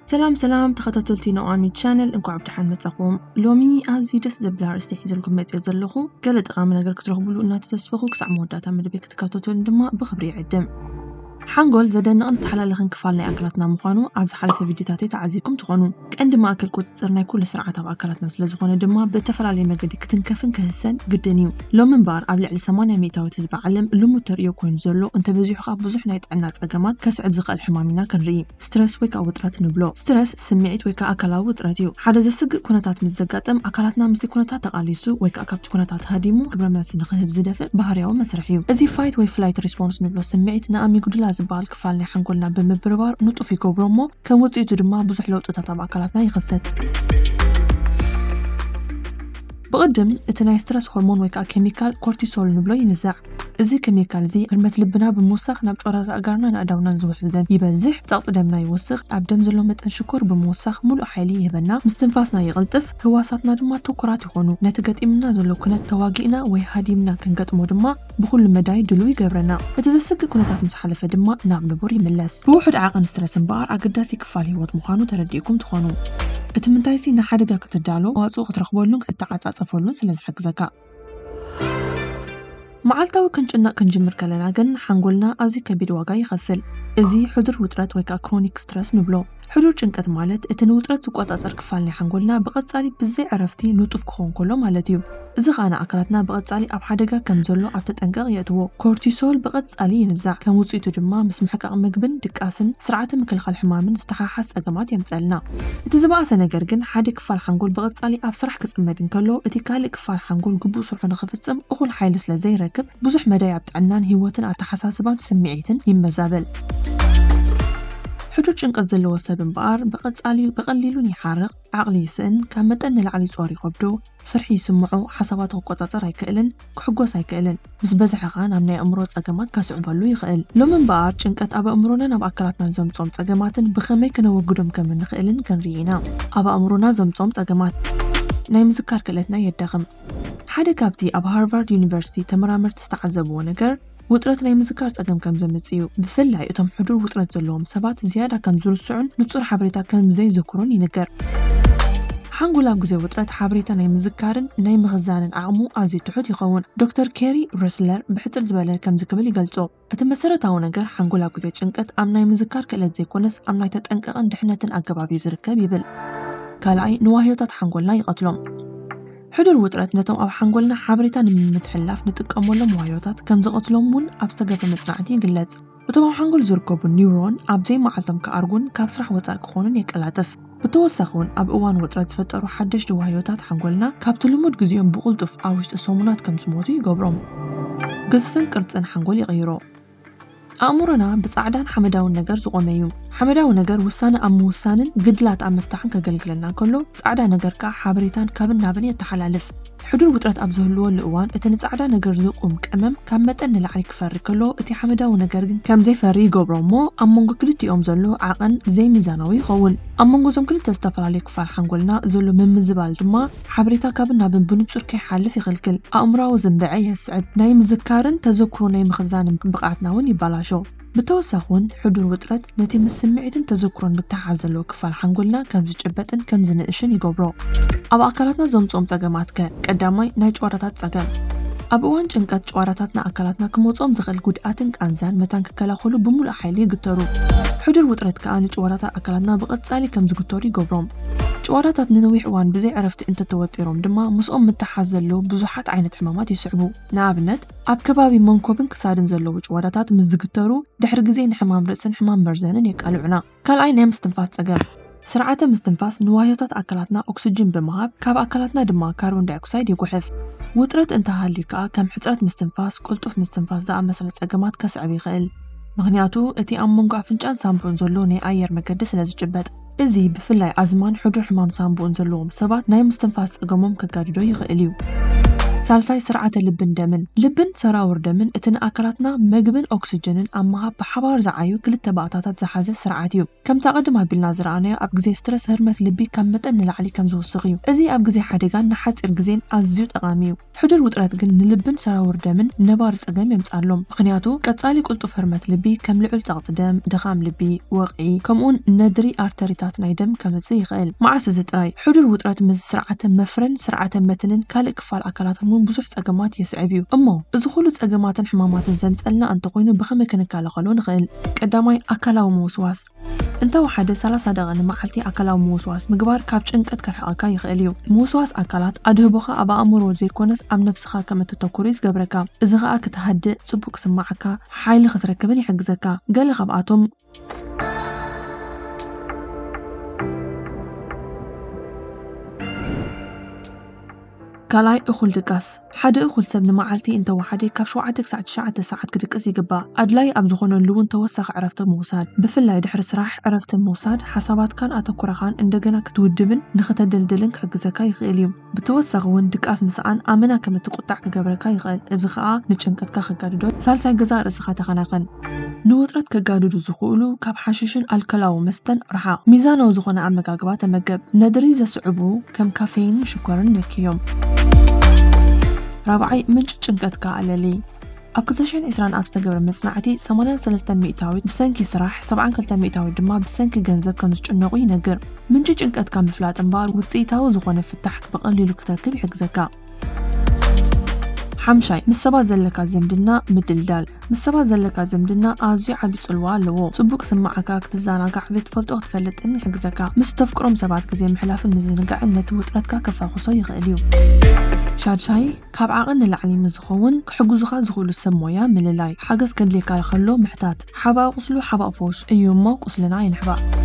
ሰላም ሰላም ተኸታተልቲ ኖኣሚ ቻነል፣ እንኳዕ ብደሓን መጻኹም። ሎሚ ኣዝዩ ደስ ዘብል ኣርእስቲ ሒዘልኩም መጽየ ዘለኹ። ገለ ጠቓሚ ነገር ክትረኽብሉ እናተተስፈኹ ክሳዕ መወዳእታ መደበይ ክትከታተሉን ድማ ብኽብሪ ይዕድም። ሓንጎል ዘደንቕን ዝተሓላለኸን ክፋል ናይ ኣካላትና ምዃኑ ኣብ ዝሓለፈ ቪድዮታተይ ተዓዚብኩም ትኾኑ። ቀንዲ ማእከል ቁጽጽር ናይ ኩሉ ስርዓት ኣብ ኣካላትና ስለ ዝኾነ ድማ ብእተፈላለየ መገዲ ክትንከፍን ክህሰን ግድን እዩ። ሎሚ እምበኣር ኣብ ልዕሊ ሰማንያ ሚእታዊት ህዝቢ ዓለም ልሙድ ተርእዮ ኮይኑ ዘሎ እንተበዚሑ ከኣ ብዙሕ ናይ ጥዕና ጸገማት ከስዕብ ዝኽእል ሕማም ኢና ክንርኢ። ስትረስ ወይ ከዓ ውጥረት ንብሎ። ስትረስ ስምዒት ወይ ከዓ ኣካላዊ ውጥረት እዩ። ሓደ ዘስግእ ኩነታት ምስ ዘጋጥም ኣካላትና ምስቲ ኩነታት ተቓሊሱ ወይ ከዓ ካብቲ ኩነታት ሃዲሙ ግብረ መልሲ ንኽህብ ዝደፍእ ባህርያዊ መስርሕ እዩ። እዚ ፋይት ወይ ፍላይት ሪስፖንስ ንብሎ ስምዒት ንኣሚጉድላ ዝበሃል ክፋል ናይ ሓንጎልና ብምብርባር ንጡፍ ይገብሮ እሞ ከም ውፅኢቱ ድማ ብዙሕ ለውጥታት ኣብ ኣካላትና ይኸሰት። ብቕድም እቲ ናይ ስትረስ ሆርሞን ወይ ከዓ ኬሚካል ኮርቲሶል ንብሎ ይንዛዕ። እዚ ኬሚካል እዚ ህርመት ልብና ብምውሳኽ ናብ ጨረታ ኣእጋርና ንኣእዳውናን ዝውሕዝ ደም ይበዝሕ፣ ጸቕጢ ደምና ይውስኽ፣ ኣብ ደም ዘሎ መጠን ሽኮር ብምውሳኽ ምሉእ ሓይሊ ይህበና፣ ምስትንፋስና ይቕልጥፍ፣ ህዋሳትና ድማ ትኩራት ይኾኑ። ነቲ ገጢምና ዘሎ ኩነት ተዋጊእና ወይ ሃዲምና ክንገጥሞ ድማ ብኹሉ መዳይ ድሉው ይገብረና። እቲ ዘስግእ ኩነታት ምስ ሓለፈ ድማ ናብ ንቡር ይምለስ። ብውሑድ ዓቐን ስትረስ እምበኣር ኣገዳሲ ክፋል ህይወት ምዃኑ ተረዲእኩም ትኾኑ። እቲ ምንታይሲ ንሓደጋ ክትዳሎ መዋጽኦ ክትረኽበሉን ክትተዓጻጸፈሉን ስለ ዝሕግዘካ። መዓልታዊ ክንጭነቕ ክንጅምር ከለና ግን ሓንጎልና ኣዝዩ ከቢድ ዋጋ ይኸፍል። እዚ ሕዱር ውጥረት ወይ ከዓ ክሮኒክ ስትረስ ንብሎ። ሕዱር ጭንቀት ማለት እቲ ንውጥረት ዝቆጻጸር ክፋል ናይ ሓንጎልና ብቐጻሊ ብዘይ ዕረፍቲ ንጡፍ ክኸውን ከሎ ማለት እዩ። እዚ ኸኣ ንኣካላትና ብቐጻሊ ኣብ ሓደጋ ከም ዘሎ ኣብ ተጠንቀቕ የእትዎ። ኮርቲሶል ብቐጻሊ ይንዛዕ። ከም ውጽኢቱ ድማ ምስ ምሕቃቕ ምግብን ድቃስን ስርዓተ ምክልኻል ሕማምን ዝተሓሓዝ ጸገማት የምጸልና። እቲ ዝበኣሰ ነገር ግን ሓደ ክፋል ሓንጎል ብቐጻሊ ኣብ ስራሕ ክጽመድ እንከሎ እቲ ካልእ ክፋል ሓንጎል ግቡእ ስርሑ ንኽፍጽም እኹል ሓይሊ ስለ ዘይረክብ ብዙሕ መዳይ ኣብ ጥዕናን ህይወትን ኣተሓሳስባን ስምዒትን ይመዛበል። ሕዱር ጭንቀት ዘለዎ ሰብ እምበኣር ብቐጻሊ ብቐሊሉን ይሓርቕ፣ ዓቕሊ ይስእን፣ ካብ መጠን ንላዕሊ ጾር ይኸብዶ፣ ፍርሒ ይስምዖ፣ ሓሳባቱ ክቆጻጸር ኣይክእልን፣ ክሕጎስ ኣይክእልን። ምስ በዝሐ ኸኣ ናብ ናይ ኣእምሮ ጸገማት ከስዕበሉ ይኽእል። ሎሚ እምበኣር ጭንቀት ኣብ ኣእምሮናን ኣብ ኣካላትናን ዘምጽኦም ጸገማትን ብኸመይ ክነወግዶም ከም እንኽእልን ክንርኢ ኢና። ኣብ ኣእምሮና ዘምጽኦም ጸገማት። ናይ ምዝካር ክእለትና የዳኽም። ሓደ ካብቲ ኣብ ሃርቫርድ ዩኒቨርሲቲ ተመራመርቲ ዝተዓዘብዎ ነገር ውጥረት ናይ ምዝካር ጸገም ከም ዘምጽእ እዩ። ብፍላይ እቶም ሕዱር ውጥረት ዘለዎም ሰባት ዝያዳ ከም ዝርስዑን ንጹር ሓበሬታ ከም ዘይዝክሩን ይንገር። ሓንጎል ኣብ ግዜ ውጥረት ሓበሬታ ናይ ምዝካርን ናይ ምኽዛንን ዓቕሙ ኣዝዩ ትሑት ይኸውን። ዶክተር ኬሪ ረስለር ብሕጽር ዝበለ ከምዚ ክብል ይገልጾ፣ እቲ መሰረታዊ ነገር ሓንጎል ኣብ ግዜ ጭንቀት ኣብ ናይ ምዝካር ክእለት ዘይኮነስ ኣብ ናይ ተጠንቀቕን ድሕነትን ኣገባብ እዩ ዝርከብ ይብል። ካልኣይ፣ ንዋህዮታት ሓንጎልና ይቐትሎም። ሕዱር ውጥረት ነቶም ኣብ ሓንጎልና ሓበሬታ ንምትሕልላፍ ንጥቀመሎም ዋህዮታት ከም ዝቐትሎም እውን ኣብ ዝተገብረ መጽናዕቲ ይግለጽ። እቶም ኣብ ሓንጎል ዝርከቡ ኒውሮን ኣብ ዘይመዓልቶም ክኣርጉን ካብ ስራሕ ወጻኢ ክኾኑን የቀላጥፍ። ብተወሳኺ እውን ኣብ እዋን ውጥረት ዝፈጠሩ ሓደሽቲ ዋህዮታት ሓንጎልና ካብቲ ልሙድ ግዜኦም ብቕልጡፍ ኣብ ውሽጢ ሰሙናት ከም ዝሞቱ ይገብሮም። ግዝፍን ቅርጽን ሓንጎል ይቕይሮ። ኣእምሮና ብጻዕዳን ሓመዳውን ነገር ዝቖመ እዩ። ሓመዳዊ ነገር ውሳነ ኣብ ምውሳንን ግድላት ኣብ ምፍታሕን ከገልግለና እንከሎ፣ ጻዕዳ ነገር ከኣ ሓበሬታን ካብን ናብን የተሓላልፍ። ሕዱር ውጥረት ኣብ ዝህልወሉ እዋን፣ እቲ ንጻዕዳ ነገር ዝቑም ቀመም ካብ መጠን ንላዕሊ ክፈሪ ከሎ፣ እቲ ሓመዳዊ ነገር ግን ከም ዘይፈሪ ይገብሮ እሞ፣ ኣብ መንጎ ክልቲኦም ዘሎ ዓቐን ዘይሚዛናዊ ይኸውን። ኣብ መንጎ እዞም ክልተ ዝተፈላለዩ ክፋል ሓንጎልና ዘሎ ምምዝባል ድማ፣ ሓበሬታ ካብን ናብን ብንጹር ከይሓልፍ ይኽልክል። ኣእምሮኣዊ ዝንበዐ የስዕብ። ናይ ምዝካርን ተዘክሮ ናይ ምኽዛንን ብቕዓትና እውን ይበላሾ። ብተወሳኺ እውን፣ ሕዱር ውጥረት ነቲ ምስ ስምዒትን ተዘክሮን ምትሓሓዝ ዘለዎ ክፋል ሓንጎልና ከም ዝጭበጥን ከም ዝንእሽን ይገብሮ። ኣብ ኣካላትና ዘምጽኦም ጸገማት ከ? ቀዳማይ፣ ናይ ጭዋዳታት ጸገም። ኣብ እዋን ጭንቀት፣ ጭዋዳታት ንኣካላትና ክመጽኦም ዝኽእል ጉድኣትን ቃንዛን መታን ክከላኸሉ ብምሉእ ሓይሊ ይግተሩ። ሕዱር ውጥረት ከኣ ንጭዋዳታት ኣካላትና ብቐጻሊ ከም ዝግተሩ ይገብሮም። ጭዋዳታት ንነዊሕ እዋን ብዘይ ዕረፍቲ እንተተወጢሮም ድማ፣ ምስኦም ምትሓሓዝ ዘለዎ ብዙሓት ዓይነት ሕማማት ይስዕቡ። ንኣብነት፣ ኣብ ከባቢ መንኮብን ክሳድን ዘለዉ ጭዋዳታት ምስ ዝግተሩ፣ ድሕሪ ግዜ ንሕማም ርእስን ሕማም መርዘንን የቃልዑና። ካልኣይ፣ ናይ ምስትንፋስ ጸገም። ስርዓተ ምስትንፋስ ንዋህዮታት ኣካላትና ኦክስጅን ብምሃብ፣ ካብ ኣካላትና ድማ ካርቦን ዳይኦክሳይድ ይጉሕፍ። ውጥረት እንተሃልዩ ከኣ፣ ከም ሕጽረት ምስትንፋስ፣ ቅልጡፍ ምስትንፋስ ዝኣመሰለ ጸገማት ከስዕብ ይኽእል። ምኽንያቱ፣ እቲ ኣብ መንጎ ኣፍንጫን ሳንቡእን ዘሎ ናይ ኣየር መገዲ ስለ ዝጭበጥ። እዚ ብፍላይ ኣዝማን ሕዱር ሕማም ሳንቡእን ዘለዎም ሰባት ናይ ምስትንፋስ ጸገሞም ከጋድዶ ይኽእል እዩ። ሳልሳይ፣ ስርዓተ ልብን ደምን። ልብን ሰራውር ደምን እቲ ንኣካላትና መግብን ኦክስጅንን ኣብ ምሃብ ብሓባር ዝዓዩ ክልተ ባእታታት ዝሓዘ ስርዓት እዩ። ከምቲ ኣቐድም ኣቢልና ዝረኣናዮ፣ ኣብ ግዜ ስትረስ ህርመት ልቢ ካብ መጠን ንላዕሊ ከም ዝውስኽ እዩ። እዚ ኣብ ግዜ ሓደጋን ንሓጺር ግዜን ኣዝዩ ጠቓሚ እዩ። ሕዱር ውጥረት ግን ንልብን ሰራውር ደምን ነባሪ ጸገም የምጽኣሎም። ምኽንያቱ ቀጻሊ ቅልጡፍ ህርመት ልቢ ከም ልዑል ጸቕጢ ደም፣ ድኻም ልቢ፣ ወቕዒ፣ ከምኡውን ነድሪ ኣርተሪታት ናይ ደም ከምጽእ ይኽእል። መዓስ እዚ ጥራይ? ሕዱር ውጥረት ምስ ስርዓተ መፍረን ስርዓተ መትንን ካልእ ክፋል ኣካላትን እውን ብዙሕ ጸገማት የስዕብ እዩ። እሞ እዚ ኩሉ ጸገማትን ሕማማትን ዘምጸልና እንተኾይኑ ብኸመይ ክንከላኸሎ ንኽእል? ቀዳማይ፣ ኣካላዊ ምውስዋስ። እንተ ወሓደ ሰላሳ ደቂቕ ንመዓልቲ ኣካላዊ ምውስዋስ ምግባር ካብ ጭንቀት ከርሕቐካ ይኽእል እዩ። ምውስዋስ ኣካላት ኣድህቦኻ ኣብ ኣእምሮ ዘይኮነስ ኣብ ነፍስኻ ከም እተተኩር እዩ ዝገብረካ። እዚ ኸኣ ክትሃድእ፣ ጽቡቕ ክስምዓካ፣ ሓይሊ ክትረክብን ይሕግዘካ። ገለ ካብኣቶም ካልኣይ፣ እኹል ድቃስ። ሓደ እኹል ሰብ ንመዓልቲ እንተወሓደ ካብ ሸውዓተ ክሳዕ ትሽዓተ ሰዓት ክድቅስ ይግባእ። ኣድላይ ኣብ ዝኾነሉ እውን ተወሳኺ ዕረፍቲ ምውሳድ፣ ብፍላይ ድሕሪ ስራሕ ዕረፍቲ ምውሳድ ሓሳባትካን ኣተኩሮኻን እንደገና ክትውድብን ንኽተደልድልን ክሕግዘካ ይኽእል እዩ። ብተወሳኺ እውን ድቃስ ምስኣን ኣመና ከም እትቁጣዕ ክገብረካ ይኽእል። እዚ ኸኣ ንጭንቀትካ ከጋድዶ። ሳልሳይ፣ ገዛእ ርእስኻ ተኸናኸን። ንውጥረት ከጋድዱ ዝኽእሉ ካብ ሓሽሽን ኣልኮላዊ መስተን ርሓቕ። ሚዛናዊ ዝኾነ ኣመጋግባ ተመገብ። ነድሪ ዘስዕቡ ከም ካፌይንን ሽኮርን ነክዮም። ራብዓይ፣ ምንጪ ጭንቀትካ ኣለሊ። ኣብ ክልተ ሽሕን ዕስራን ኣብ ዝተገብረ መጽናዕቲ ሰማንያን ሰለስተን ሚእታዊት ብሰንኪ ስራሕ፣ ሰብዓን ክልተን ሚእታዊት ድማ ብሰንኪ ገንዘብ ከም ዝጭነቑ ይነግር። ምንጪ ጭንቀትካ ምፍላጥ እምበኣር ውጽኢታዊ ዝኾነ ፍታሕ ብቐሊሉ ክትረክብ ይሕግዘካ። ሓምሻይ፣ ምስ ሰባት ዘለካ ዝምድና ምድልዳል። ምስ ሰባት ዘለካ ዝምድና ኣዝዩ ዓቢ ጽልዋ ኣለዎ። ጽቡቕ ክስምዓካ፣ ክትዘናጋዕ፣ ዘይትፈልጦ ክትፈልጥን ይሕግዘካ። ምስ ተፍቅሮም ሰባት ግዜ ምሕላፍን ምዝንጋዕን ነቲ ውጥረትካ ከፋኹሶ ይኽእል እዩ። ሻድሻይ፣ ካብ ዓቐን ንላዕሊ ምስ ዝኸውን ክሕግዙኻ ዝኽእሉ ሰብ ሞያ ምልላይ። ሓገዝ ከድልየካ ከሎ ምሕታት። ሓባእ ቁስሉ ሓባእ ፈውስ እዩ እሞ ቁስልና ኣይንሕባእ።